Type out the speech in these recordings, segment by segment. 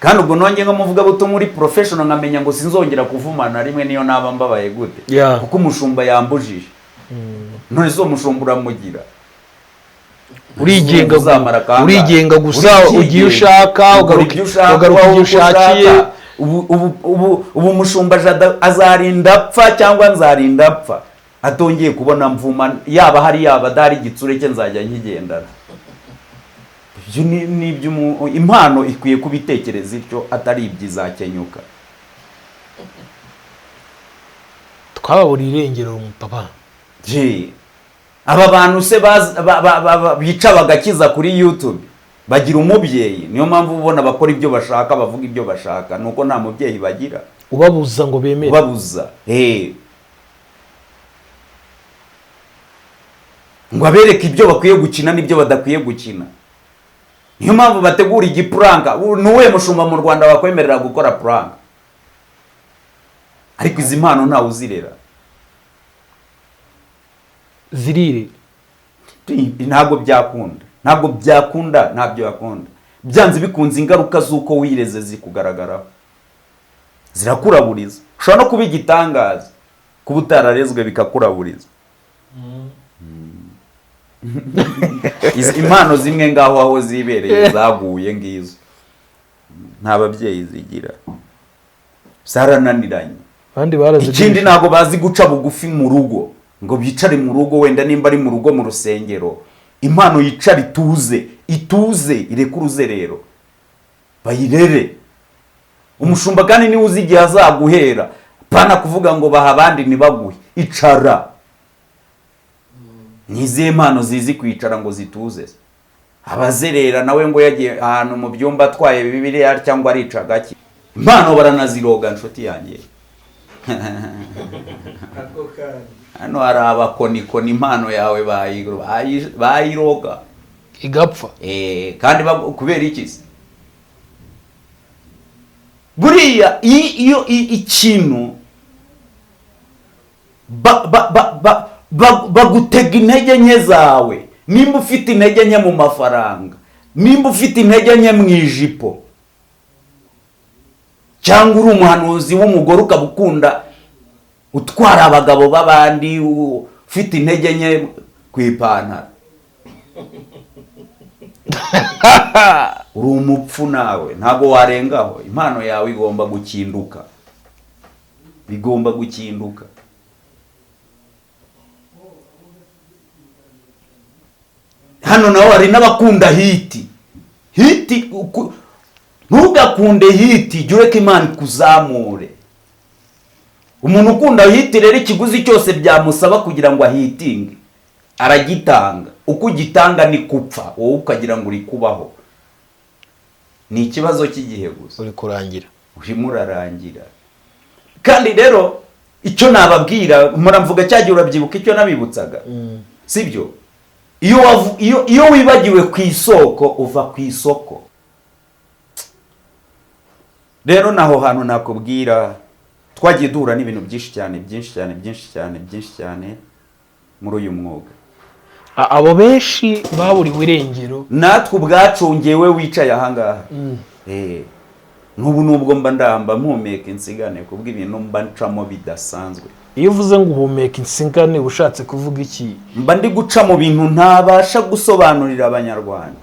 Kandi ubwo nongeye nk'umuvugabutumwa uri professional, nkamenya ngo sinzongera kuvumana rimwe niyo naba mbabaye gute, kuko umushumba yambujije. None se uwo mushumba uramugira? Urigenga. Uzamara kangahe? Urigenga gusa. Urigenga. Ugiye ushaka, Ukora ugaruka ibyo ushaka, ugaruka ubaho igihe uko ushakiye. ushaka. Ubu umushumba Jada azarinda apfa cyangwa nzarinda apfa atongeye kubona mvuma, yaba hari yaba adahari, igitsure cye nzajya nkigendana. Ibyo ni impano ikwiye kubitekereza ityo, atari ibyizakenyuka. Twababuriye irengero, papa. Je, aba bantu se bica bagakiza kuri YouTube bagira umubyeyi? Niyo mpamvu ubona bakora ibyo bashaka, bavuga ibyo bashaka, nuko nta mubyeyi bagira ubabuza ngo bemere. Ubabuza ngo abereke ibyo bakwiye gukina n'ibyo badakwiye gukina. Niyo mpamvu bategura igiprank. Ni uwuhe mushumba mu Rwanda wakwemerera gukora prank? Ariko izi mpano ntawe uzirera. Zirire. Ntabwo byakunda, ntabwo byakunda, ntabyo yakunda. Byanze bikunze ingaruka z'uko wireze zikugaragaraho, zirakuraburiza. Ushobora no kuba igitangaza, kuba utararezwe bikakuraburiza. Izi impano zimwe ngaho aho zibereye zaguye ngizo, nta babyeyi zigira, zarananiranye. Abandi barazigurisha. Ikindi, ntabwo bazi guca bugufi mu rugo, ngo bicare mu rugo, wenda nimba ari mu rugo, mu rusengero, impano yicara ituze, ituze, ireke uruzerero, bayirere. Umushumba kandi niwe uzi igihe azaguhera, pana kuvuga ngo baha abandi ntibaguhe. Icara. Ni izihe mpano zizi kwicara ngo zituze? Abazerera nawe ngo yagiye ahantu mu byumba atwaye Bibiliya cyangwa arica gake. Impano baranaziroga, nshuti yanjye. Ako kandi. Hano hari abakonikoni, impano yawe bayiroga igapfa. Kandi kubera iki se? Buriya iyo ikintu bagutega intege nke zawe, nimba ufite intege nke mu mafaranga, nimba ufite intege nke mu ijipo, cyangwa uri umuhanuzi w'umugore ukaba ukunda utwara abagabo b'abandi, ufite intege nke ku ipantaro, uri umupfu nawe, ntabwo warengaho. Impano yawe igomba gukinduka, bigomba gukinduka. Hano naho hari n'abakunda hit hit. Ntugakunde hit, jya ureka Imana ikuzamure. Umuntu ukunda hit rero, ikiguzi cyose byamusaba kugira ngo ahitinge aragitanga. Uko ugitanga ni kupfa, wowe ukagira ngo uri kubaho. Ni ikibazo cy'igihe gusa. Uri kurangira. Urimo urarangira. Kandi rero icyo nababwira, muramvuga cya gihe, urabyibuka icyo nabibutsaga, sibyo? Iyo wibagiwe ku isoko, uva ku isoko. Rero naho hantu nakubwira, twagiye duhura n'ibintu byinshi cyane, byinshi cyane, byinshi cyane, byinshi cyane muri uyu mwuga. Abo benshi baburiwe irengero. Natwe ubwacu, ngewe wicaye ahangaha, nk'ubu nubwo mba ndamba mpumeka insigane kubw'ibintu mba ncamo bidasanzwe. Iyo uvuze ngo uhumeka insigane, uba ushatse kuvuga iki? Mba ndi guca mu bintu ntabasha gusobanurira Abanyarwanda,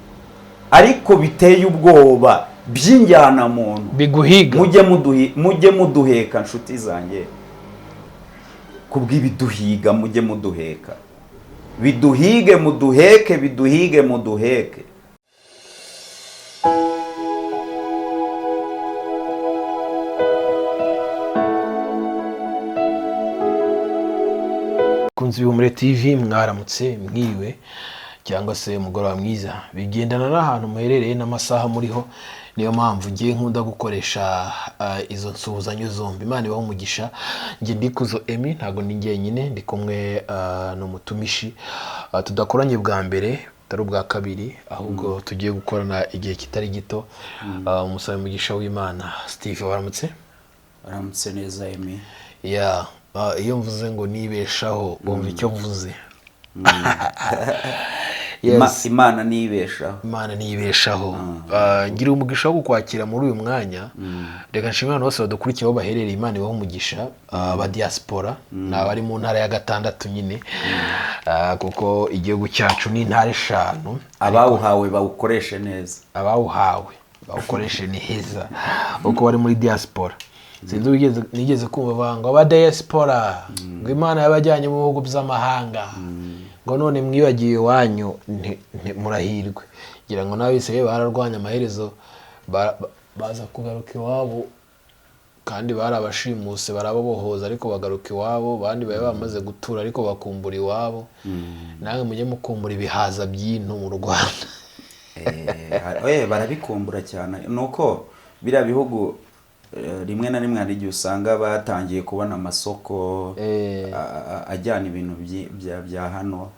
ariko biteye ubwoba, by'injyanamuntu. Biguhiga. Mujye muduheka, nshuti zanjye, kubw'ibiduhiga. Mujye muduheka, biduhige, muduheke, biduhige, muduheke. Kunze Ibihumure TV, mwaramutse, mwiriwe cyangwa se umugoroba mwiza, bigendana n'ahantu muherereye n'amasaha muriho. Niyo mpamvu ngiye nkunda gukoresha izo nsuhuzanyo zombi. Imana ibahe umugisha. Njye Ndikuzo Emmy, ntabwo ndi njyenyine, ndi kumwe n'umutumishi tudakoranye bwa mbere, atari ubwa kabiri, ahubwo tugiye gukorana igihe kitari gito. Umusabe mugisha w'Imana Steve, waramutse? Aramutse neza, Emmy. Ya, iyo mvuze ngo nibeshaho, bumva icyo mvuze. Yes. Imana nibeshaho. Imana niyibeshaho. Ngira umugisha wo kukwakira muri uyu mwanya. Reka nshimire abantu bose badukurikiye aho baherereye, Imana ibahe umugisha. Aba diaspora ni abari mu ntara ya gatandatu nyine, kuko igihugu cyacu ni intara 5. Abawuhawe bawukoreshe neza. Abawuhawe bawukoreshe neza uko bari muri diaspora. Sinzi nigeze kumva bavuga ngo aba diaspora, ngo Imana yabajyanye mu bihugu by'amahanga, ngo none mwibagiwe iwanyu, murahirwe. Ngira ngo n'abisirayeli bararwanya, amaherezo baza kugaruka iwabo, kandi barabashimuse barababohoza, ariko bagaruka iwabo. Abandi bari bamaze gutura ariko bakumbura iwabo. Namwe mujye mukumbura ibihaza by'intu mu Rwanda. Barabikumbura cyane. Nuko biriya bihugu, rimwe na rimwe hari igihe usanga batangiye kubona amasoko ajyana ibintu bya hano.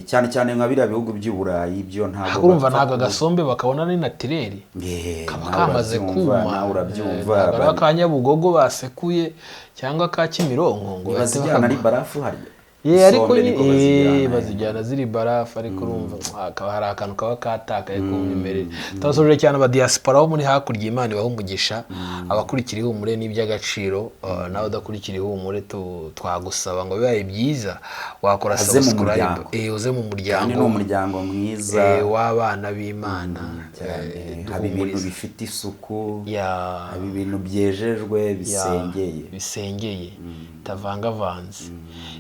Cyane cyane nka biriya bihugu by'i Burayi byo ntabwo Urumva, bapfa ntabwo agasombe bakabona ni naturel, kaba nawe kamaze urabyumva, kuma. Nawe urabyumva. Ntabwo ari aka Nyabugogo basekuye cyangwa aka Kimironko ngo bahite Bazijyana ari bakaguha. barafu harya. Ariko Isombe niko bazijyana, bazijyana ziri barafu, ariko urumva hakaba hari akantu kaba katakaye k'umwimerere. Turasoje cyane aba diaspora bo muri hakurya, Imana ibahe umugisha. Abakurikira Ihumure n'iby'agaciro, nawe udakurikira Ihumure twagusaba ngo bibaye byiza wakora Aze mu subscribe. muryango. Uze mu Kandi muryango ni umuryango mwiza w'abana b'Imana. Cyane. Haba ibintu Duhumuriza. bifite isuku, Ya. haba ibintu byejejwe, bisengeye. Bisengeye, bitavangavanze.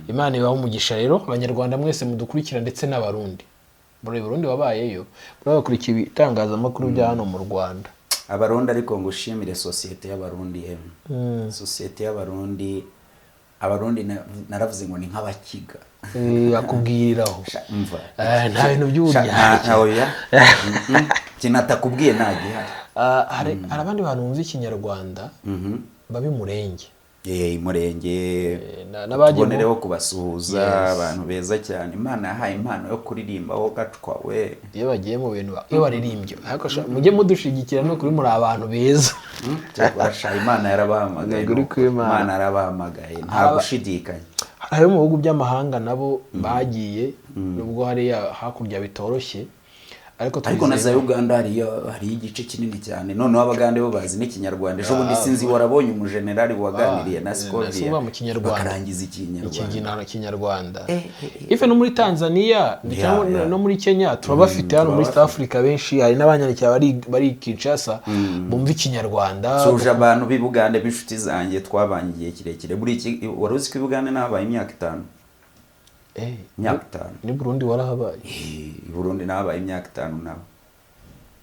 Imana ibahe umugisha rero Abanyarwanda mwese mudukurikira, ndetse n'Abarundi. Muri Burundi wabayeyo, muri bakurikiye ibitangazamakuru bya hano mu Rwanda. Abarundi, ariko ngo ushimire sosiyete y'Abarundi, emwe sosiyete y'Abarundi, Abarundi naravuze ngo ni nk'Abakiga. Akubwiriraho. Sha, umva. Nta bintu Sha, by'uburyarya. Oya. Ikintu atakubwiye nta gihari. Hari abandi bantu bumva Ikinyarwanda baba Imurenge. Imurenge. N'abagiye Tubonereho kubasuhuza. Yes. Abantu beza cyane Imana yahaye impano yo kuririmba, wo gacwa we. Iyo bagiye mu bintu, iyo baririmbye, ariko sha, mujye mudushigikira no kuri, muri abantu beza. Basha, Imana yarabahamagaye. Ni ukuri Nuko. kw'Imana. Imana yarabahamagaye, nta gushidikanya. Hari abo mu bihugu by'amahanga nabo bagiye, nubwo hariya hakurya bitoroshye, ariko Ariko na twizeye za Uganda hariyo igice kinini cyane. Noneho Abagande bo bazi n'Ikinyarwanda. Ejo bundi sinzi warabonye umujenerali waganiriye na Scovia, Uvuga mu Kinyarwanda. bakarangiza Ikinyarwanda. Ikinyarwanda. Ife no muri Tanzania cyangwa no muri Kenya turabafite. Hano muri South Africa benshi, hari n'abanyandikira bari Kinshasa bumva Ikinyarwanda. Suje abantu b'i Bugande b'inshuti zanjye twabanye igihe kirekire. Buri iki, wari uzi ko i Bugande nahabaye imyaka 5? Imyaka 5. Ni Burundi warahabaye? I Burundi nahabaye imyaka 5 nabo.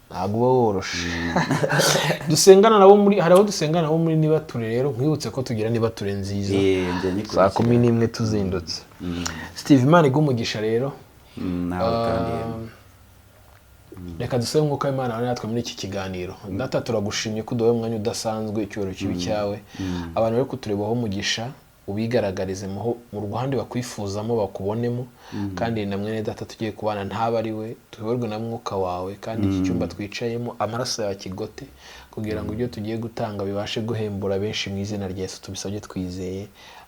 Ntabwo uba woroshe. Dusengana nabo muri, hari abo dusengana nabo muri Nibature. Rero nkwibutse ko tugira Nibature nziza Njya saa nyikurikira. 11 tuzindutse. Steve, Imana iguhe umugisha rero. Nawe kandi. Reka dusabe Umwuka w'Imana abane natwe muri iki kiganiro. Data, turagushimye ko uduhaye umwanya udasanzwe. Icyubahiro kibi cyawe. Abantu bari kuturebaho umugisha, ubigaragarize mu ruhande bakwifuzamo, bakubonemo. Kandi na mwene data tugiye kubana ntaba ari we, tuyoborwe na Mwuka wawe. Kandi iki cyumba twicayemo, amaraso yawe akigote, kugira ngo ibyo tugiye gutanga bibashe guhembura benshi. Mu izina rya Yesu tubisabye twizeye,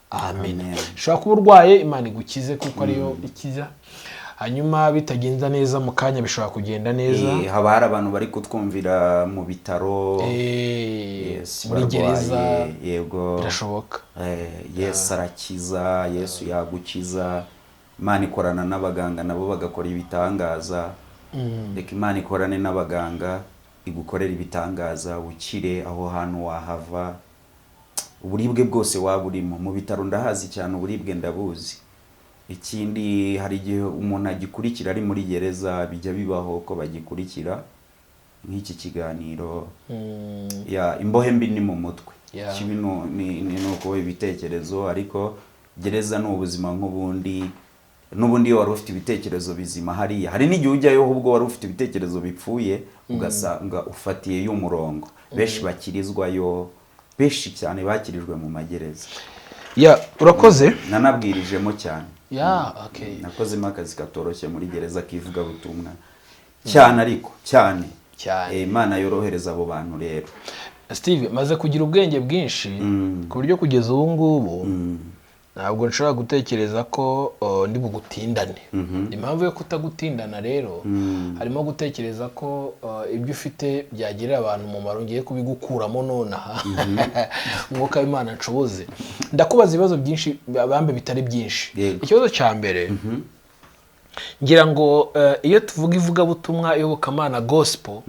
amen. Amen. Ushobora kuba urwaye, Imana igukize kuko ariyo ikiza. Hanyuma bitagenza neza mu kanya, bishobora kugenda neza. Haba hari abantu bari kutwumvira mu bitaro. Yes, muri barwaye, gereza. Yego. Birashoboka. Yesu arakiza, Yesu yagukiza. Imana ikorana n'abaganga nabo bagakora ibitangaza. Reka Imana ikorane n'abaganga, igukorere ibitangaza, ukire aho hantu wahava, uburibwe bwose waba urimo. Mu bitaro ndahazi cyane, uburibwe ndabuzi. Ikindi, hari igihe umuntu agikurikira ari muri gereza, bijya bibaho ko bagikurikira nk'iki kiganiro. Ya, imbohe mbi ni mu mutwe. Kibi ni uko ibitekerezo, ariko gereza ni ubuzima nk'ubundi. N'ubundi iyo wari ufite ibitekerezo bizima hariya, hari n'igihe ujyayo ahubwo wari ufite ibitekerezo bipfuye, ugasanga ufatiyeyo umurongo. Benshi bakirizwayo, benshi cyane bakirijwe mu magereza. Ya, urakoze. Nanabwirijemo cyane. Ya, okay. Nakozemo akazi katoroshye muri gereza k'ivugabutumwa cyane, ariko cyane. Cyane. Imana yorohereza abo bantu rero. Steve, maze kugira ubwenge bwinshi ku buryo kugeza ubu ngubu Ntabwo nshobora gutekereza ko ndi bugutindane. Impamvu yo kutagutindana rero harimo gutekereza ko ibyo ufite byagirira abantu umumaro, ngiye kubigukuramo nonaha. Umwuka w'Imana nshoboze. Ndakubaza ibibazo byinshi, bambe bitari byinshi. Ikibazo cya mbere, ngira ngo iyo tuvuga ivugabutumwa, iyobokamana, gospel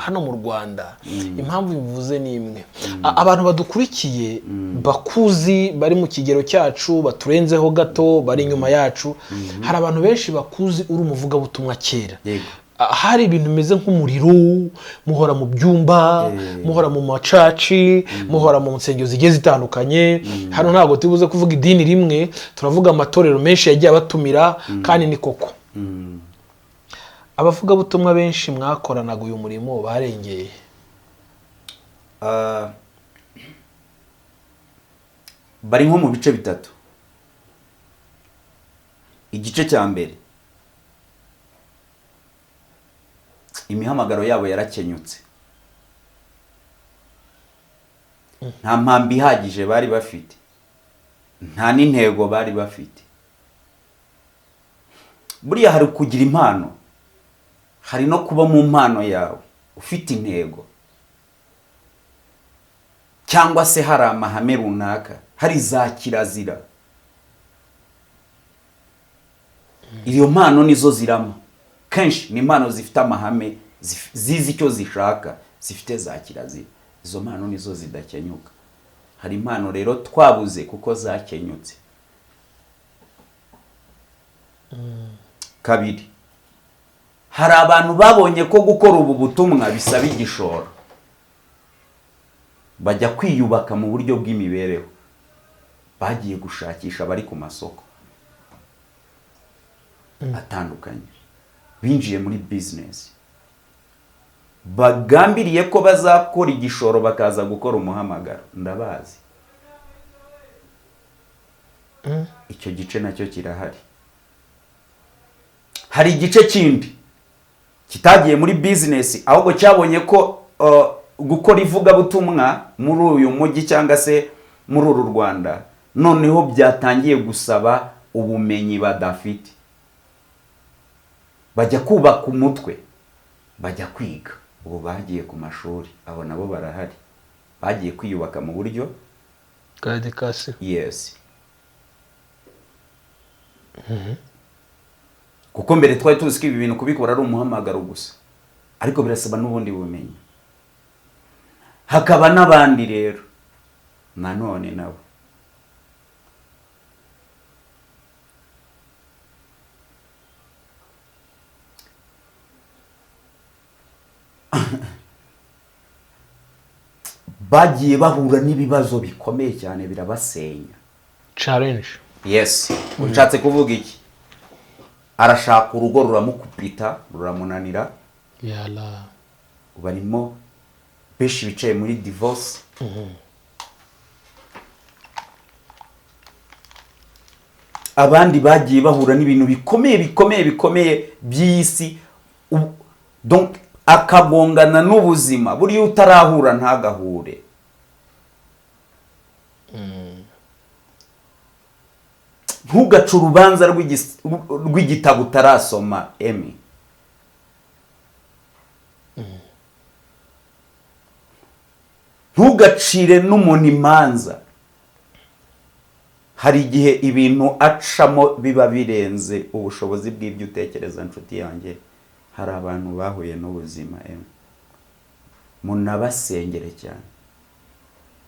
hano mu Rwanda, impamvu bivuze ni imwe. Abantu badukurikiye bakuzi, bari mu kigero cyacu, baturenzeho gato, bari inyuma yacu, hari abantu benshi bakuzi uri umuvugabutumwa kera. Hari ibintu bimeze nk'umuriro, muhora mu byumba, muhora mu macaci, muhora mu nsengero zigiye zitandukanye. Hano ntabwo tubuze kuvuga idini rimwe, turavuga amatorero menshi yagiye abatumira, kandi ni koko abavugabutumwa benshi mwakoranaga uyu murimo barengeye. Bari nko mu bice bitatu. Igice cya mbere, imihamagaro yabo yarakenyutse, nta mpamvu ihagije bari bafite, nta n'intego bari bafite. Buriya hari kugira impano, hari no kuba mu mpano yawe ufite intego, cyangwa se hari amahame runaka, hari za kirazira. Iyo mpano nizo zirama kenshi, ni impano zifite amahame, zizi icyo zishaka, zifite za kirazira. Izo mpano nizo zidakenyuka. Hari impano rero twabuze kuko zakenyutse. Kabiri, hari abantu babonye ko gukora ubu butumwa bisaba igishoro, bajya kwiyubaka mu buryo bw'imibereho, bagiye gushakisha, bari ku masoko atandukanye, binjiye muri bizinesi, bagambiriye ko bazakora igishoro bakaza gukora umuhamagaro. Ndabazi, icyo gice nacyo kirahari. Hari igice kindi kitagiye muri bizinesi, ahubwo cyabonye ko gukora ivugabutumwa muri uyu mujyi cyangwa se muri uru Rwanda noneho byatangiye gusaba ubumenyi badafite, bajya kubaka umutwe, bajya kwiga. Ubu bagiye ku mashuri, abo nabo barahari, bagiye kwiyubaka mu buryo bwa education. Yes, kuko mbere twari tuzi ko ibi bintu kubikora ari umuhamagaro gusa, ariko birasaba n'ubundi bumenyi. Hakaba n'abandi rero nanone nabo bagiye bahura n'ibibazo bikomeye cyane, birabasenya. Challenge. Yes, ushatse kuvuga iki? Arashaka urugo, ruramukupita, ruramunanira. Yala. Barimo benshi bicaye muri divorce. Abandi bagiye bahura n'ibintu bikomeye bikomeye bikomeye by'isi, donc akagongana n'ubuzima. Buriya utarahura ntagahure. Ntugace urubanza rw'igitabo utarasoma, emi. Ntugacire n'umuntu imanza. Hari igihe ibintu acamo biba birenze ubushobozi bw'ibyo utekereza. Nshuti yanjye, hari abantu bahuye n'ubuzima, emi, munabasengere cyane.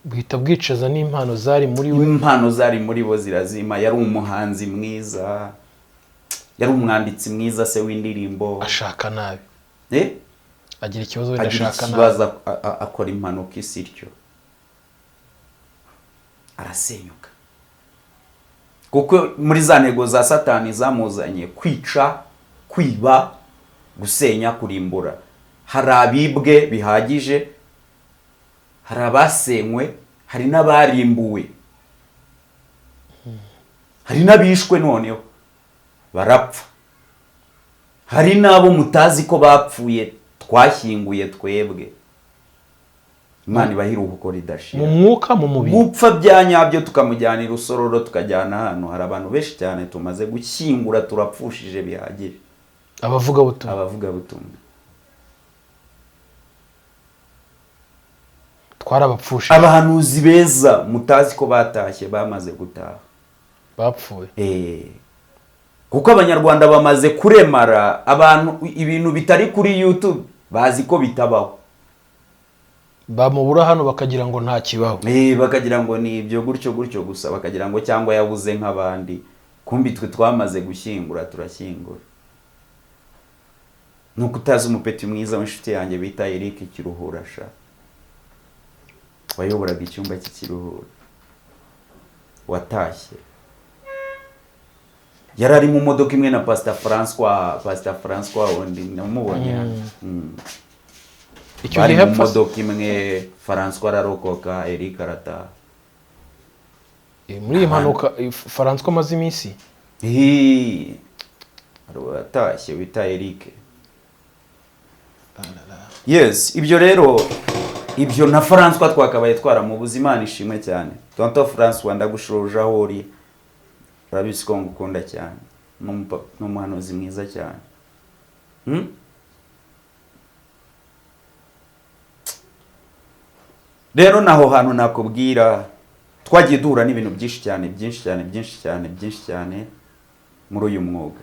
Buhita bwicaza n'impano zari muri we. Impano zari muri bo zirazima. Yari umuhanzi mwiza, yari umwanditsi mwiza se w'indirimbo. Ashaka nabi. Agira ikibazo wenda, agira ashaka nabi. ikibazo, akora impanuka isi ityo, arasenyuka, kuko muri za ntego za Satani zamuzanye kwica, kwiba, gusenya, kurimbura, hari abibwe bihagije, hari abasenywe, hari n'abarimbuwe, hari n'abishwe noneho barapfa, hari n'abo mutazi ko bapfuye twashyinguye twebwe. Imana ibahe iruhuko ridashira. Mu mwuka, mu mubiri. Gupfa bya nyabyo, tukamujyana i Rusororo, tukajyana ahantu hari abantu benshi cyane tumaze gushyingura, turapfushije bihagije. Abavugabutumwa. Abavugabutumwa. Twarabapfushije. Abahanuzi beza mutazi ko batashye, bamaze gutaha. Bapfuye. Kuko Abanyarwanda bamaze kuremara abantu, ibintu bitari kuri YouTube bazi ko bitabaho. Bamubura hano bakagira ngo nta kibaho. Bakagira ngo ni ibyo gutyo gutyo gusa, bakagira ngo cyangwa yabuze nk'abandi, kumbi twe twamaze gushyingura, turashyingura. Nuko utazi umupeti mwiza w'inshuti yanjye bita Eric Kiruhura sha, wayoboraga icyumba cy'ikiruhura, watashye, yari ari mu modoka imwe na Pastor Francois. Pastor Francois wundi namubonye hano. Icyo Bari gihe mu apfa. modoka imwe, Francois ararokoka, Eric arataha. Muri iyi mpanuka Francois amaze iminsi. Hi. Hari uwatashye wita Eric. Yes, ibyo rero, ibyo na Francois twakabaye twaramubuze. Imana ishimwe cyane. Tonton Francois, ndagushuje aho uri, urabizi ko ngukunda cyane. Ni umuhanuzi mwiza cyane. Rero naho hantu nakubwira twagiye duhura n'ibintu byinshi cyane, byinshi cyane, byinshi cyane, byinshi cyane muri uyu mwuga.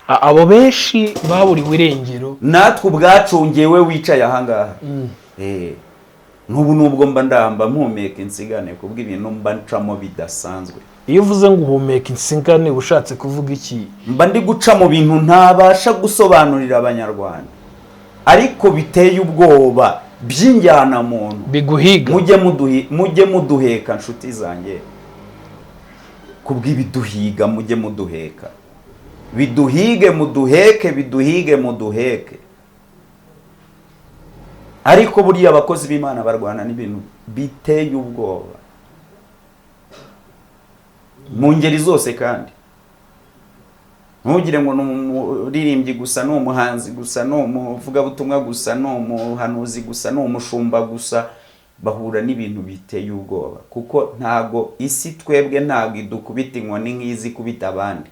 Abo benshi baburiwe irengero. Natwe ubwacu, ngewe wicaye ahangaha, n'ubu nubwo mba ndamba mpumeka insigane kubw'ibintu mba ncamo bidasanzwe. Iyo uvuze ngo uhumeka insigane, uba ushatse kuvuga iki? Mba ndi guca mu bintu ntabasha gusobanurira Abanyarwanda, ariko biteye ubwoba, by'injyanamuntu. Biguhiga. Mujye muduheka, nshuti zanjye, kubw'ibiduhiga. Mujye muduheka, biduhige muduheke, biduhige muduheke. Ariko buriya abakozi b'Imana barwana n'ibintu biteye ubwoba mu ngeri zose, kandi ntugire ngo ni umuririmbyi gusa, ni umuhanzi gusa, ni umuvugabutumwa gusa, ni umuhanuzi gusa, ni umushumba gusa. Bahura n'ibintu biteye ubwoba, kuko ntago isi twebwe ntago idukubita inkoni nk'izi ikubita abandi.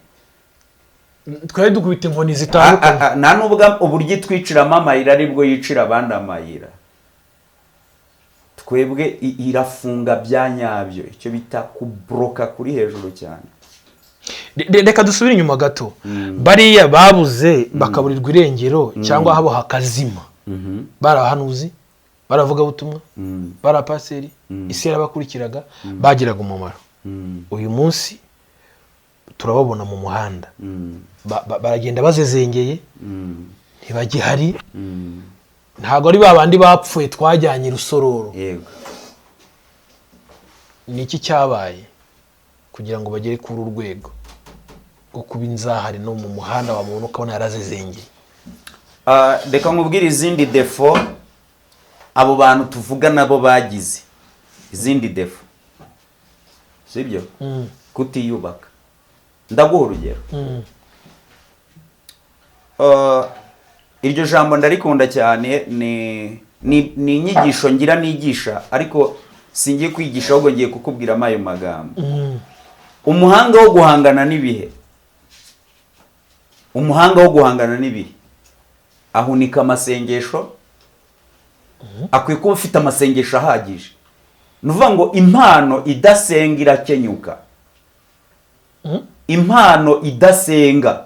Twari dukubita inkoni zitandukanye. Nta nubwo uburyo itwiciramo amayira aribwo yicira abandi amayira. Twebwe irafunga bya nyabyo, icyo bita kubroka kuri hejuru cyane. Reka dusubire inyuma gato. Bariya babuze, bakaburirwa irengero cyangwa habo hakazima, bari abahanuzi, bari abavugabutumwa, bari abapasiteri, isi yarabakurikiraga, bagiraga umumaro. Uyu munsi turababona mu muhanda, baragenda bazezengeye, ntibagihari, ntabwo ari ba bandi bapfuye twajyanye i Rusororo. Ni iki cyabaye kugira ngo bagere kuri uru rwego rwo kuba inzahare, no mu muhanda wamubona ukabona yarazezengeye? Reka nkubwire izindi défauts abo bantu tuvuga nabo bagize, izindi défauts, sibyo? Kutiyubaka. Ndaguha urugero. Iryo jambo ndarikunda cyane, ni inyigisho ngira nigisha, ariko singiye kwigisha, ahubwo ngiye kukubwiramo ayo magambo. Umuhanga wo guhangana n'ibihe, umuhanga wo guhangana n'ibihe ahunika amasengesho. Akwiye kuba ufite amasengesho ahagije. Ni ukuvuga ngo impano idasenga irakenyuka. Impano idasenga,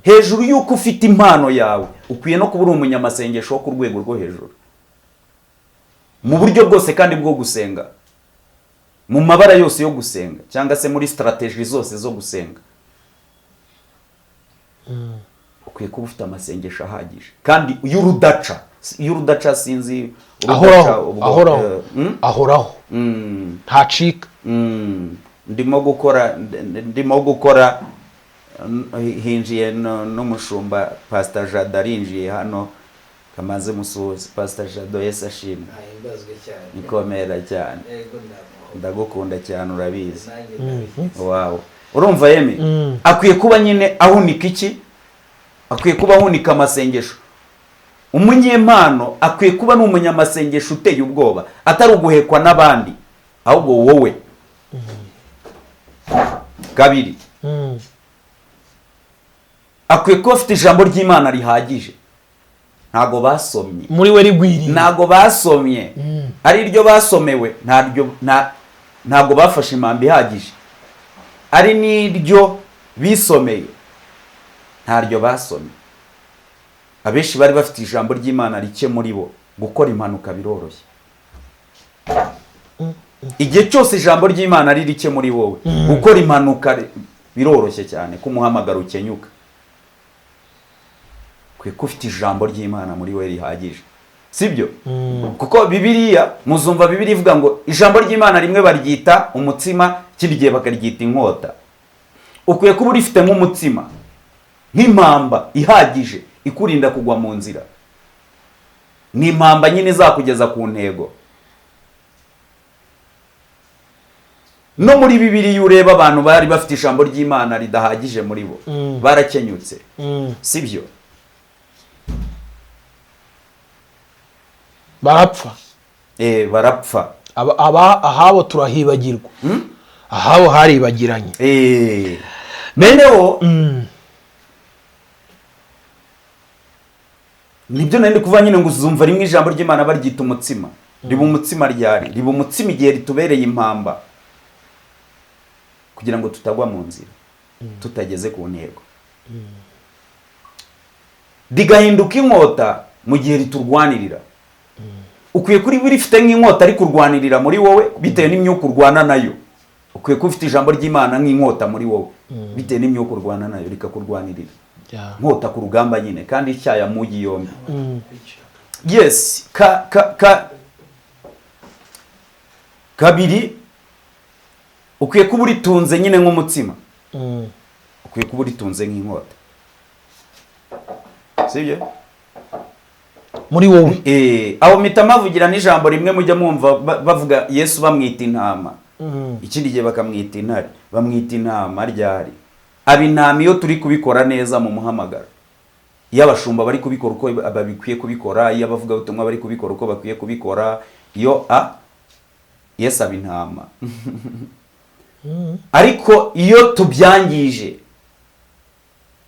hejuru y'uko ufite impano yawe, ukwiye no kuba uri umunyamasengesho wo ku rwego rwo hejuru mu buryo bwose kandi bwo gusenga, mu mabara yose yo gusenga, cyangwa se muri stratégies zose zo gusenga. Ukwiye kuba ufite amasengesho ahagije kandi y'urudaca, y'urudaca. Sinzi urudaca. Ahoraho. Ubwo, Ahoraho. Hmm? Ahoraho. Ntacika. Ndimo gukora, hinjiye n'umushumba Pastor Jado, arinjiye hano, kamaze musuhuze. Pastor Jado, Yesu ashimwe. Ahimbazwe cyane. Ikomera cyane. Yego, ndamuha. Ndagukunda cyane, urabizi. Nanjye ndabizi. Wawe urumva yemi, akwiye kuba nyine ahunika iki? Akwiye kuba ahunika amasengesho. Umunyempano akwiye kuba ni umunyamasengesho uteye ubwoba, atari uguhekwa n'abandi, ahubwo wowe. Kabiri, akwiye kuba afite ijambo ry'Imana rihagije. Ntago basomye. Muri we rigwiriye. Ntago basomye, ari iryo basomewe ntaryo, ntago bafashe impamba ihagije, ari n'iryo bisomeye ntaryo basomye. Abenshi bari bafite ijambo ry'Imana rike muri bo. Gukora impanuka biroroshye. Igihe cyose ijambo ry'Imana ari rike muri wowe, gukora impanuka biroroshye cyane, ko umuhamagaro ukenyuka. Kuko ufite ijambo ry'Imana muri we rihagije, sibyo? Kuko Bibiliya, muzumva Bibiliya ivuga ngo ijambo ry'Imana rimwe baryita umutsima, ikindi gihe bakaryita inkota. Ukwiye kuba urifite nk'umutsima, nk'impamba ihagije ikurinda kugwa mu nzira. Ni impamba nyine izakugeza ku ntego. No muri Bibiliya ureba abantu bari bafite ijambo ry'Imana ridahagije muri bo, barakenyutse, sibyo? Barapfa. Barapfa. Ahabo turahibagirwa. Ahabo haribagiranye. Noneho nibyo nari kuva nyine ngo uzumva rimwe ijambo ry'Imana baryita umutsima. Riba umutsima ryari? Riba umutsima igihe ritubereye impamba, kugira ngo tutagwa mu nzira, tutageze ku ntego. Rigahinduka inkota mu gihe riturwanirira. Ukwiye kuri biri rifite nk'inkota ari kurwanirira muri wowe bitewe n'imyuka urwana nayo. Ukwiye kuba ufite ijambo ry'Imana nk'inkota muri wowe bitewe n'imyuka urwana nayo, rikakurwanirira. Nkota ku rugamba nyine, kandi icyaya mugi yombi. Yes, kabiri, ukwiye kuba uritunze nyine nk'umutsima. Ukwiye kuba uritunze nk'inkota, sibyo? Muri wowe. Aho mpita mavugira n'ijambo rimwe mujya mwumva bavuga Yesu bamwita intama, ikindi gihe bakamwita intare. Bamwita intama ryari? Aba intama iyo turi kubikora neza mu muhamagaro, iyo abashumba bari kubikora uko babikwiye kubikora, iyo abavugabutumwa bari kubikora uko bakwiye kubikora, iyo Yesu aba intama. Ariko iyo tubyangije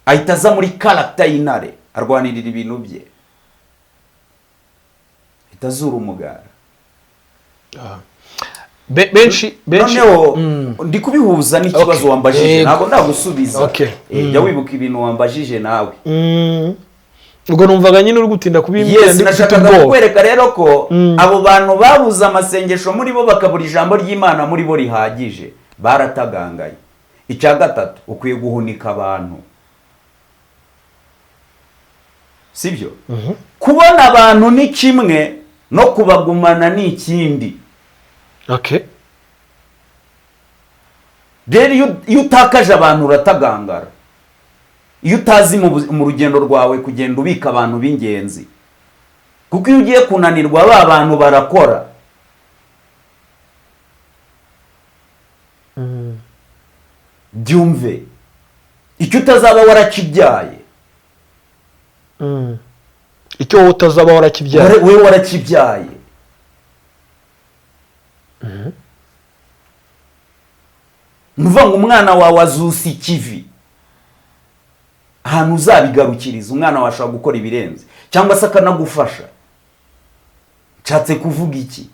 ahita aza muri karagita y'intare, arwanirira ibintu bye, itazura umugara. Benshi Noneho ndi kubihuza n'ikibazo wambajije, ntabwo ndagusubiza. Jya wibuka ibintu wambajije nawe. Ubwo numvaga nyine uri gutinda kubimbwira. Yes, nashakaga kukwereka rero ko abo bantu babuze amasengesho muri bo, bakabura ijambo ry'Imana muri bo rihagije, baratagangaye. Icya gatatu, ukwiye guhunika abantu, sibyo? Kubona abantu ni kimwe, no kubagumana ni ikindi. Rero iyo utakaje abantu uratagangara. Iyo utazi mu rugendo rwawe kugenda ubika abantu b'ingenzi, kuko iyo ugiye kunanirwa ba bantu barakora. Byumve, icyo utazaba warakibyaye. Icyo wowe utazaba warakibyaye. Wowe warakibyaye. Nuvuga ngo umwana wawe azusa ikivi, ahantu uzabigarukiriza umwana wawe ashobora gukora ibirenze, cyangwa se akanagufasha. Nshatse kuvuga iki?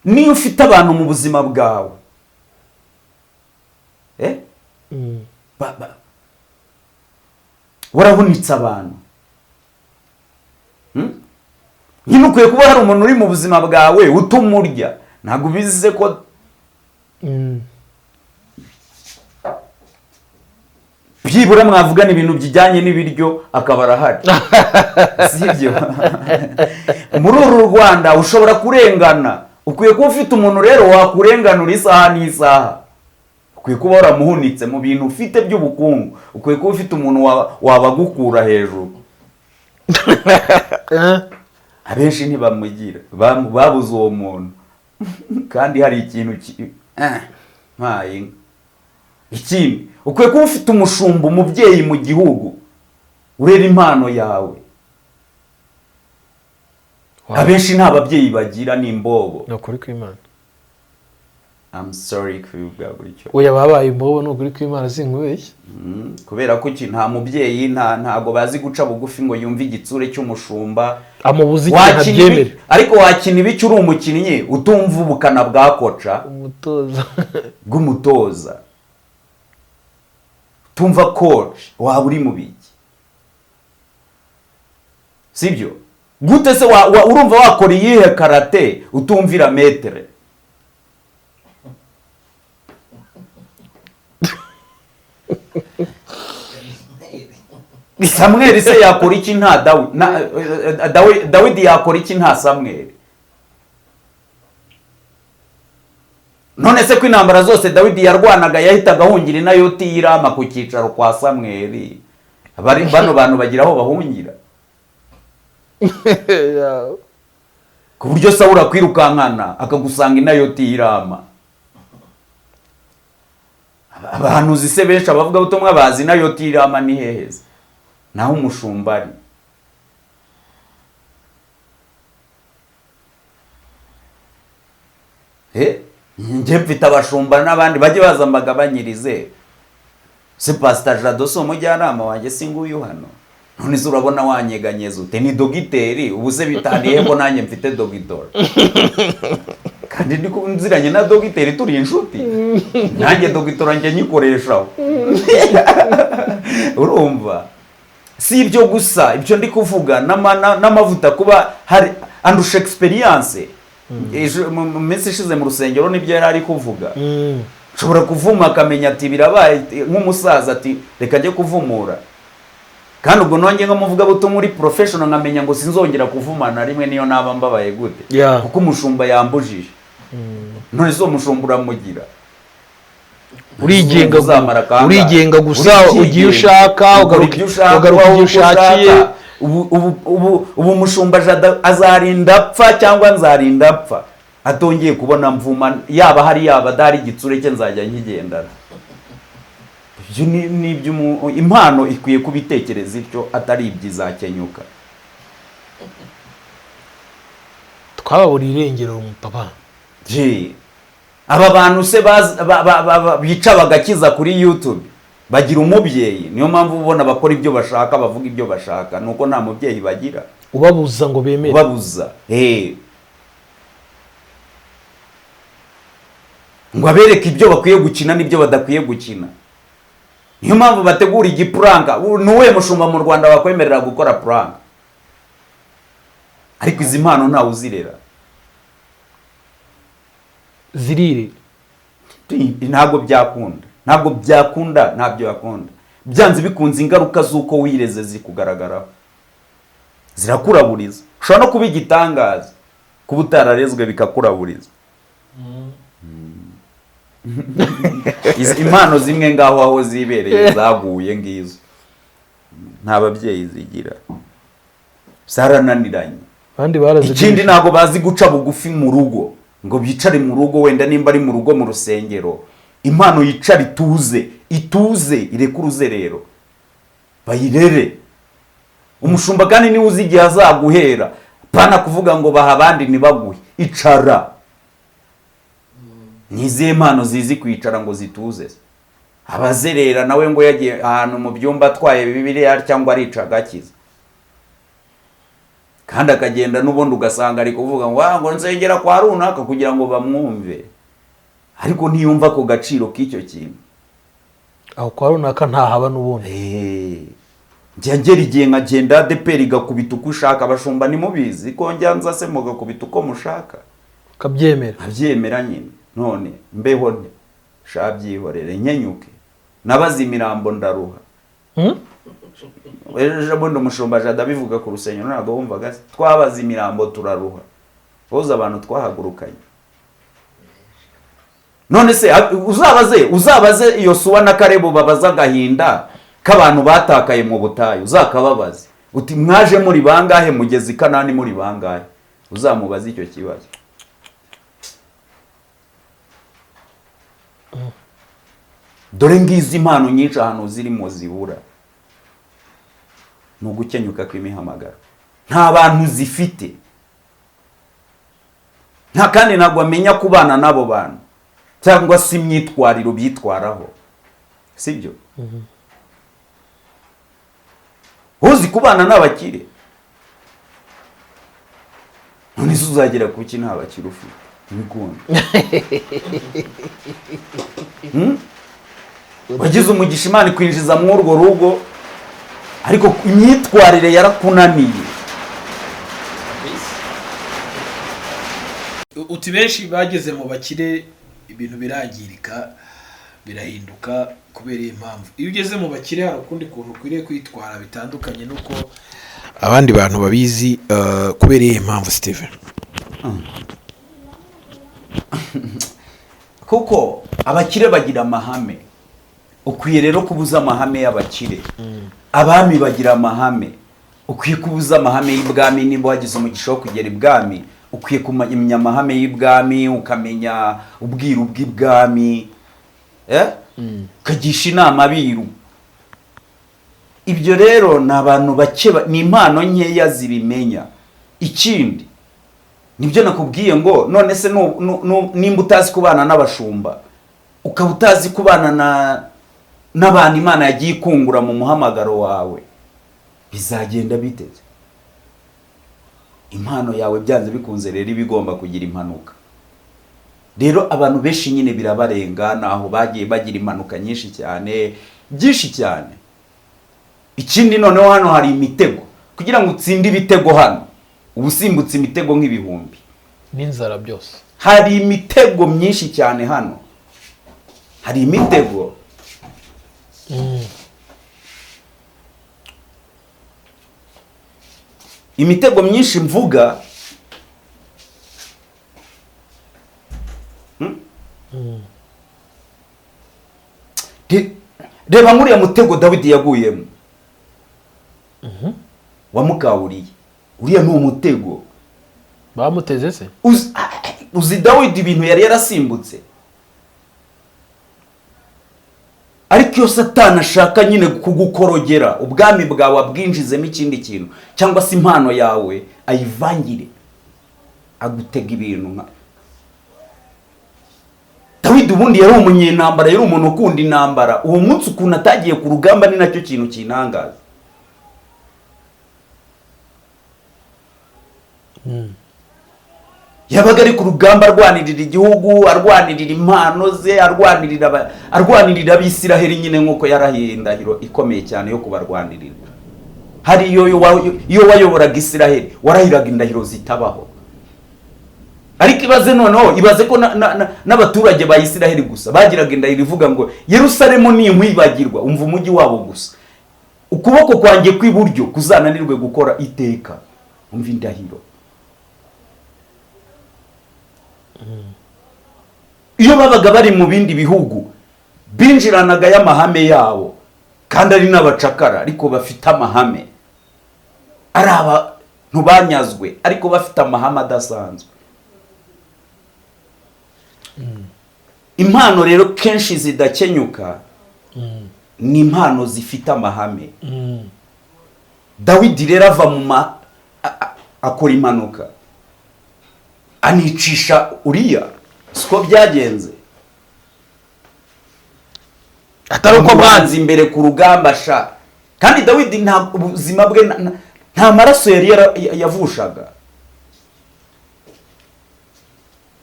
Niyo ufite abantu mu buzima bwawe, warahunitse abantu. Nyine ukwiye kuba hari umuntu uri mu buzima bwawe utumurya. Ntabwo ubizi ko byibura mwavugana ibintu bijyanye n'ibiryo akaba arahari, sibyo? Muri uru Rwanda ushobora kurengana. Ukwiye kuba ufite umuntu rero wakurenganura isaha n'isaha. Ukwiye kuba waramuhunitse mu bintu ufite by'ubukungu. Ukwiye kuba ufite umuntu wabagukura hejuru. Abenshi ntibamugira, babuze uwo muntu. Kandi hari ikintu mpaye. Ikindi, ukwiye kuba ufite umushumba, umubyeyi mu gihugu. Urera impano yawe. Wow. Abenshi nta babyeyi bagira, ni imbobo. Ni ukuri kw'Imana. I'm sorry kubivuga gutyo. Oya, babaye imbobo, ni ukuri kw'Imana, sinkubeshye. Kubera ko iki nta mubyeyi, ntago bazi guca bugufi ngo yumve igitsure cy'umushumba. Amubuza ikintu Wakina abyemere. Ariko wakina ibiki uri umukinnyi utumva ubukana bwa koca, umutoza, bw'umutoza, tumva coach, waba uri mu biki? Sibyo? Gute se urumva wakora iyihe karate utumvira maître? Samweli se yakora iki nta Dawidi? Dawidi yakora iki nta Samweli? None se ko intambara zose Dawidi yarwanaga yahitaga ahungira i Nayoti y'i Rama ku cyicaro kwa Samweli? Bari bano bantu bagira aho bahungira, ku buryo Sawuli akwirukankana akagusanga i Nayoti y'i Rama. Abahanuzi se benshi, abavugabutumwa bazi i Nayoti y'i Rama ni hehe se? Naho umushumba ari. Njye mfite abashumba n'abandi bajye baza mbagabanyirize. Se Pastor Jado si umujyanama wanjye? Si nguyu hano? None se urabona wanyeganyeza ute? Ni dogiteri. Ubu se bitaniye ko nanjye mfite dogitori, kandi ndi nziranye na dogiteri, turi inshuti? Nanjye dogitora njye nyikoreshaho. Urumva, si ibyo gusa, ibyo ndi kuvuga n'amavuta, kuba hari andusha experience. Ejo, mu minsi ishize mu rusengero nibyo yari ari kuvuga. Nshobora kuvuma akamenya ati birabaye, nk'umusaza ati reka njye kuvumura. Kandi ubwo nongeye nk'umuvugabutumwa uri professional, nkamenya ngo sinzongera kuvuma na rimwe niyo naba mbabaye gute, kuko umushumba yambujije. None se uwo mushumba uramugira? Urigenga. Uzamara kangahe? Urigenga gusa. Urigenga. Ugiye ushaka, Ukora ugaruka ibyo ushaka, ugaruka ubaho igihe uko ushakiye. ushaka. Ubu umushumba Jada azarinda apfa cyangwa nzarinda apfa atongeye kubona mvuma, yaba hari yaba adahari, igitsure cye nzajya nkigendana. Ibyo ni impano ikwiye kubitekereza ityo, atari ibyizakenyuka. Twababuriye irengero, papa. Je, aba bantu se bica bagakiza kuri YouTube bagira umubyeyi? Niyo mpamvu ubona bakora ibyo bashaka, bavuga ibyo bashaka, nuko nta mubyeyi bagira ubabuza ngo bemere. Ubabuza, ngo abereke ibyo bakwiye gukina n'ibyo badakwiye gukina. Niyo mpamvu bategura igiprank. Ni uwuhe mushumba mu Rwanda wakwemerera gukora prank? Ariko izi mpano ntawe uzirera. Zirire. Ntabwo byakunda, ntabwo byakunda, ntabyo yakunda. Byanze bikunze ingaruka z'uko wireze zikugaragaraho, zirakuraburiza. Ushobora no kuba igitangaza, kuba utararezwe bikakuraburiza. Izi impano zimwe ngaho aho zibereye zaguye ngizo, nta babyeyi zigira, zarananiranye. Abandi barazigurisha. Ikindi, ntabwo bazi guca bugufi mu rugo ngo bicare mu rugo, wenda nimba ari mu rugo mu rusengero, impano yicara ituze, ituze, ireke uruzerero, bayirere. Umushumba kandi niwe uzi igihe azaguhera, pana kuvuga ngo baha abandi ntibaguhe. Icara. Ni izihe mpano zizi kwicara ngo zituze? Abazerera nawe ngo yagiye ahantu mu byumba atwaye Bibiliya cyangwa arica agakiza, kandi akagenda n'ubundi ugasanga ari kuvuga ngo ngo nsengera kwa runaka kugira ngo bamwumve, ariko ntiyumva ku gaciro k'icyo kintu. Aho kwa runaka ntahaba n'ubundi. Njya ngera igihe nkagenda ADEPR igakubita uko ushaka. Abashumba ntimubizi ko njya nza se mugakubita uko mushaka? Ukabyemera. Abyemera nyine. None mbeho nte? Sha byihorere, nkenyuke nabaze imirambo ndaruha. Ejo bundi umushumba Jada abivuga ku rusengero, ntabwo wumvaga se? Twabaze imirambo turaruha, boza abantu twahagurukanye. None se uzabaze Yosuwa na Karebu, babaza agahinda k'abantu batakaye mu butayu. Uzakababaze uti mwaje muri bangahe, mugeze i Kanani muri bangahe? Uzamubaze icyo kibazo. Dore ngizi impano nyinshi ahantu zirimo zibura. Ni ugukenyuka kw'imihamagaro. Nta bantu zifite, nta kandi ntabwo amenya kubana n'abo bantu cyangwa se imyitwarire byitwaraho, sibyo? Uzi kubana n'abakire, none se uzagera kuki nta bakire ufite? Ntibikunda. Wagize umugisha, Imana ikwinjiza muri urwo rugo, ariko imyitwarire yarakunaniye. Uti benshi bageze mu bakire, ibintu birangirika, birahinduka kubera iyi mpamvu. Iyo ugeze mu bakire hari ukundi kuntu ukwiriye kwitwara bitandukanye n'uko abandi bantu babizi, kubera iyi mpamvu, Steven? Kuko abakire bagira amahame. Ukwiye rero kubuza amahame y'abakire. Abami bagira amahame, ukwiye kubuza amahame y'ibwami. Nimba wagize umugisha wo kugera ibwami, ukwiye kumenya amahame y'ibwami, ukamenya ubwiru bw'ibwami, ukagisha inama abiru. Ibyo rero ni abantu bake, ni impano nkeya zibimenya. Ikindi nibyo nakubwiye ngo none se nimba utazi kubana n'abashumba, ukaba utazi kubana n'abantu Imana yagiye ikungura mu muhamagaro wawe, bizagenda biteze? Impano yawe byanze bikunze rero iba igomba kugira impanuka. Rero abantu benshi nyine birabarenga, naho bagiye bagira impanuka nyinshi cyane, byinshi cyane. Ikindi noneho, hano hari imitego. Kugira ngo utsinde ibitego hano, uba usimbutse imitego nk'ibihumbi. N'inzara byose. Hari imitego myinshi cyane hano, hari imitego. Imitego myinshi mvuga. Reba nk'uriya mutego Dawidi yaguyemo wamukawuriye, uriya ni umutego. Bamuteze se? Uzi Dawidi ibintu yari yarasimbutse? Ariko iyo Satani ashaka nyine kugukorogera, ubwami bwawe abwinjizemo ikindi kintu, cyangwa se impano yawe ayivangire, agutega ibintu. Nka Dawidi, ubundi yari umunyentambara, yari umuntu ukunda intambara. Uwo munsi ukuntu atagiye ku rugamba ni nacyo kintu kinangaza. Yabaga ari ku rugamba arwanirira igihugu, arwanirira impano ze, arwanirira Abisiraheli nyine, nk'uko yarahiye indahiro ikomeye cyane yo kubarwanirira. Hari iyo wayoboraga Isiraheli warahiraga indahiro zitabaho. Ariko ibaze noneho, ibaze ko n'abaturage ba Isiraheli gusa bagiraga indahiro ivuga ngo: "Yerusalemu ni inkwibagirwa." Umva, umujyi wabo gusa, "ukuboko kwanjye kw'iburyo kuzananirwe gukora iteka." Umva indahiro. Iyo babaga bari mu bindi bihugu binjiranaga y'amahame yabo, kandi ari n'abacakara, ariko bafite amahame, ari abantu banyazwe ariko bafite amahame adasanzwe. Impano rero kenshi zidakenyuka ni impano zifite amahame. Dawidi rero ava mu ma akora impanuka, anicisha Uriya, siko byagenze? Atari uko Umubanza imbere ku rugamba sha. Kandi Dawidi nta ubuzima bwe nta maraso yari yavushaga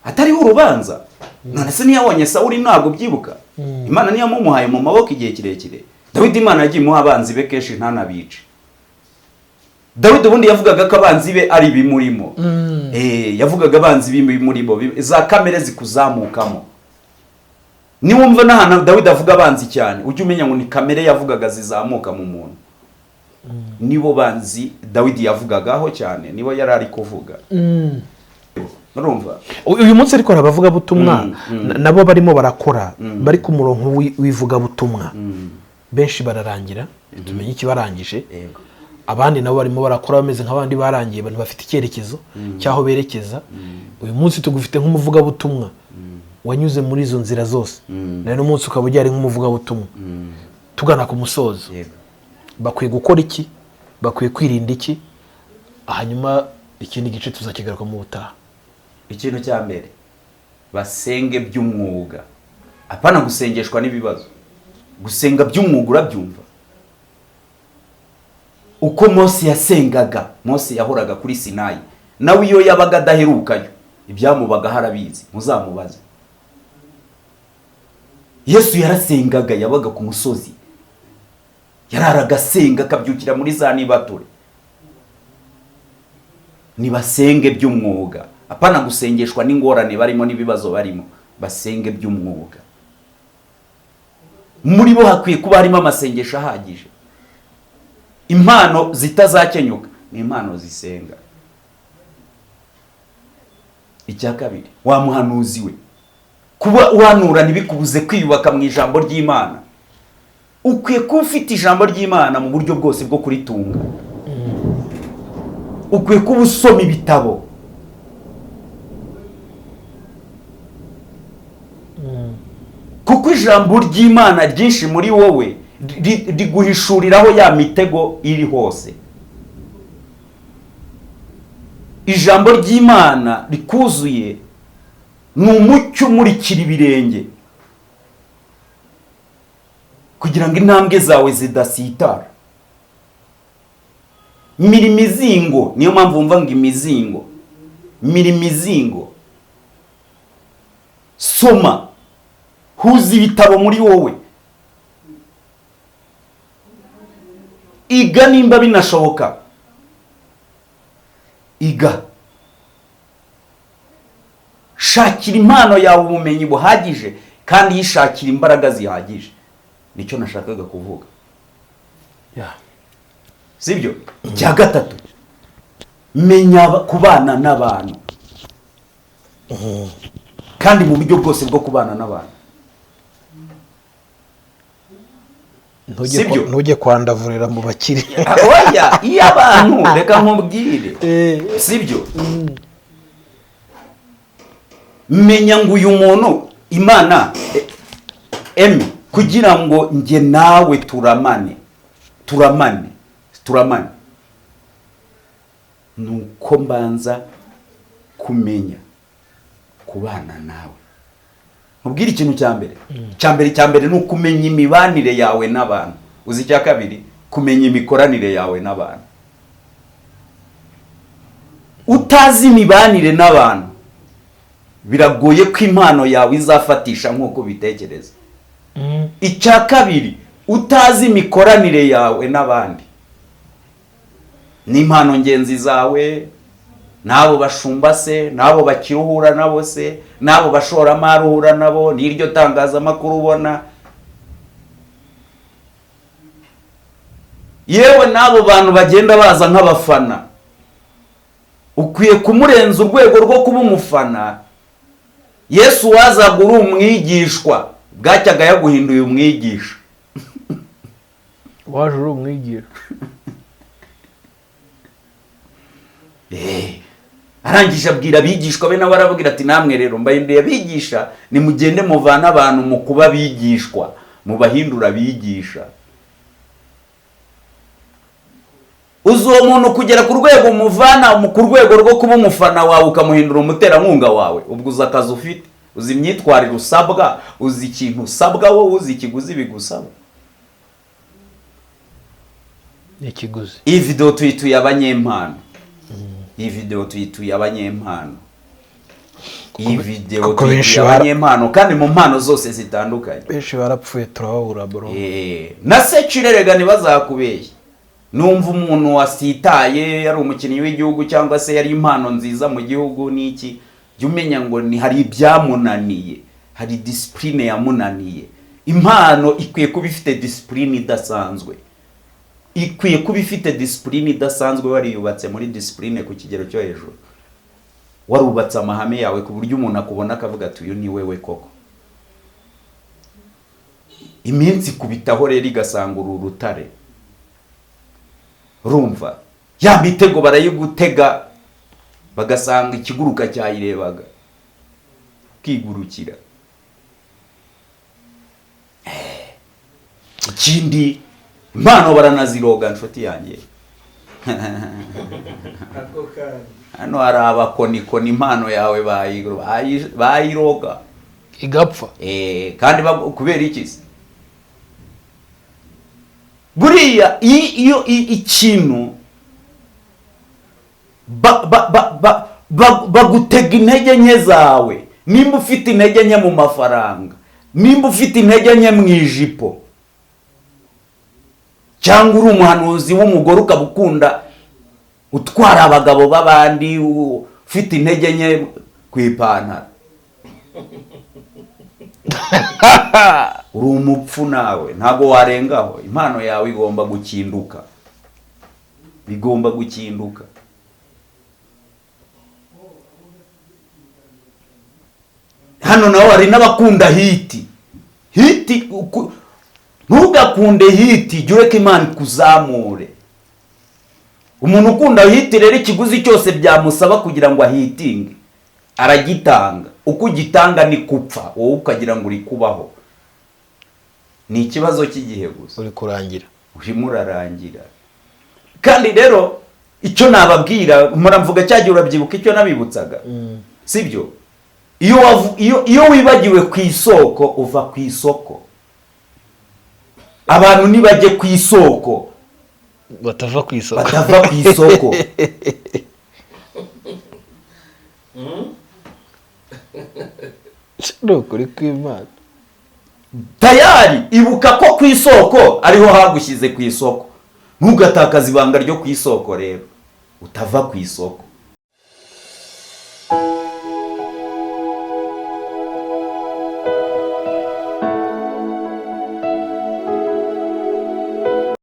atariho urubanza. None se ntiyabonye Sawuli? Ntabwo byibuka? Imana ntiyamumuhaye mu maboko igihe kirekire? Dawidi, Imana yagiye imuha abanzi be kenshi ntanabice. Dawidi ubundi yavugaga ko abanzi be ari ibimurimo. Yavugaga abanzi b'ibimurimo, za kamere zikuzamukamo. Niwumva n'ahantu Dawidi avuga abanzi cyane, ujye umenya ngo ni kamere yavugaga zizamuka mu muntu. Nibo banzi Dawidi yavugagaho cyane, nibo yari ari kuvuga, urumva? Uyu munsi ariko hari abavugabutumwa nabo barimo barakora, bari ku murongo w'ivugabutumwa. Benshi bararangira, tumenye ikibarangije. Abandi nabo barimo barakora bameze nk'abandi barangiye, abantu bafite icyerekezo cy'aho berekeza. Uyu munsi tugufite nk'umuvugabutumwa wanyuze muri izo nzira zose, nawe n'umunsi ukaba ugihari nk'umuvugabutumwa. Tugana ku musozo, bakwiye gukora iki? Bakwiye kwirinda iki? Hanyuma ikindi gice tuzakigaruka mu butaha. Ikintu cya mbere, basenge by'umwuga, apana gusengeshwa n'ibibazo. Gusenga by'umwuga, urabyumva uko Mose yasengaga? Mose yahoraga kuri Sinayi, nawe iyo yabaga adaherukayo ibyamubagaho arabizi, muzamubaze. Yesu yarasengaga, yabaga ku musozi, yararaga asenga, akabyukira muri za nibature. Nibasenge by'umwuga, apana gusengeshwa n'ingorane barimo n'ibibazo barimo. Basenge by'umwuga. Muri bo hakwiye kuba harimo amasengesho ahagije. Impano zitazakenyuka ni impano zisenga. Icya kabiri, wa muhanuzi we, kuba uhanura ntibikubuze kwiyubaka mu ijambo ry'Imana. Ukwiye kuba ufite ijambo ry'Imana mu buryo bwose bwo kuritunga. Ukwiye kuba usoma ibitabo. Kuko ijambo ry'Imana ryinshi muri wowe riguhishuriraho ya mitego iri hose. Ijambo ry'Imana rikuzuye ni umucyo umurikira ibirenge, kugira ngo intambwe zawe zidasitara. Mira imizingo, niyo mpamvu wumva ngo imizingo. Mira imizingo, soma, huza ibitabo muri wowe, iga nimba binashoboka, iga, shakira impano yawe ubumenyi buhagije, kandi yishakira imbaraga zihagije. Nicyo nashakaga kuvuga. Sibyo? Icya gatatu, menya kubana n'abantu, kandi mu buryo bwose bwo kubana n'abantu. Sibyo? Ntujye kwandavurira mu bakire. Oya, iyo abantu, reka nkubwire, sibyo? Menya ngo uyu muntu Imana emi kugira ngo njye nawe turamane, turamane, turamane, nuko mbanza kumenya kubana nawe. Mubwire ikintu cya mbere. Cya mbere ni ukumenya imibanire yawe n'abantu. Uzi icya kabiri? Kumenya imikoranire yawe n'abantu. Utazi imibanire n'abantu, biragoye ko impano yawe izafatisha nk'uko bitekereza. Icya kabiri, utazi imikoranire yawe n'abandi, n'impano ngenzi zawe, n'abo bashumba se, n'abo bakiruhura nabo se, n'abo bashoramari uhura nabo, n'iryo tangazamakuru ubona, yewe n'abo bantu bagenda baza nk'abafana. Ukwiye kumurenza urwego rwo kuba umufana. Yesu wazaga uri umwigishwa, bwacyaga yaguhinduye umwigisha. Waje uri umwigisha. Arangije abwira abigishwa be, nawe arababwira ati namwe rero mbahinduye abigisha, nimugende muvane abantu mu kuba abigishwa, mubahindura abigisha. Uzi uwo muntu kugera ku rwego umuvana ku rwego rwo kuba umufana wawe ukamuhindura umuterankunga wawe, ubwo uzi akazi ufite, uzi imyitwarire usabwa, uzi ikintu usabwa wowe, uzi ikiguzi bigusaba. Ikiguzi. Iyi video tuyituye abanyempano. Iyi video tuyituye abanyempano. Iyi video Kuko benshi tuyituye abanyempano, kandi mu mpano zose zitandukanye. Benshi barapfuye turababura bro. Na securerega ntibazakubeshye. Numva umuntu wasitaye yari umukinnyi w'igihugu cyangwa se yari impano nziza mu gihugu n'iki, jya umenya ngo ni hari ibyamunaniye, hari discipline yamunaniye. Impano ikwiye kuba ifite discipline idasanzwe. Ikwiye kuba ifite discipline idasanzwe, wariyubatse muri discipline ku kigero cyo hejuru. Warubatse amahame yawe ku buryo umuntu akubona akavuga ati uyu ni wewe koko. Iminsi ikubitaho rero igasanga uru rutare. Urumva ya mitego barayigutega, bagasanga ikiguruka cyayirebaga, kigurukira. Ikindi, impano baranaziroga nshuti yanjye. Ako kandi. Hano hari abakonikoni, impano yawe bayiroga igapfa. Kandi kubera iki se? Buriya iyo ikintu bagutega intege nke zawe, nimba ufite intege nke mu mafaranga, nimba ufite intege nke mu ijipo, cyangwa uri umuhanuzi w'umugore ukaba ukunda utwara abagabo b'abandi, ufite intege nke ku ipantaro, uri umupfu nawe, ntabwo warengaho. Impano yawe igomba gukinduka, bigomba gukinduka. Hano naho hari n'abakunda hit. Hit, ntugakunde hit, jya ureka Imana ikuzamure. Umuntu ukunda hit rero, ikiguzi cyose byamusaba kugira ngo ahitinge aragitanga. Uko ugitanga ni kupfa, wowe ukagira ngo uri kubaho. Ni ikibazo cy'igihe gusa. Uri kurangira. Urimo urarangira. Kandi rero icyo nababwira, muramvuga cya gihe, urabyibuka icyo nabibutsaga, sibyo? Iyo wibagiwe ku isoko, uva ku isoko. Abantu ntibajye ku isoko, batava ku isoko. Batava ku isoko. Ni ukuri kw'Imana. Tayari ibuka ko ku isoko ariho hagushyize ku isoko. Ntugatakaze ibanga ryo ku isoko rero, utava ku isoko.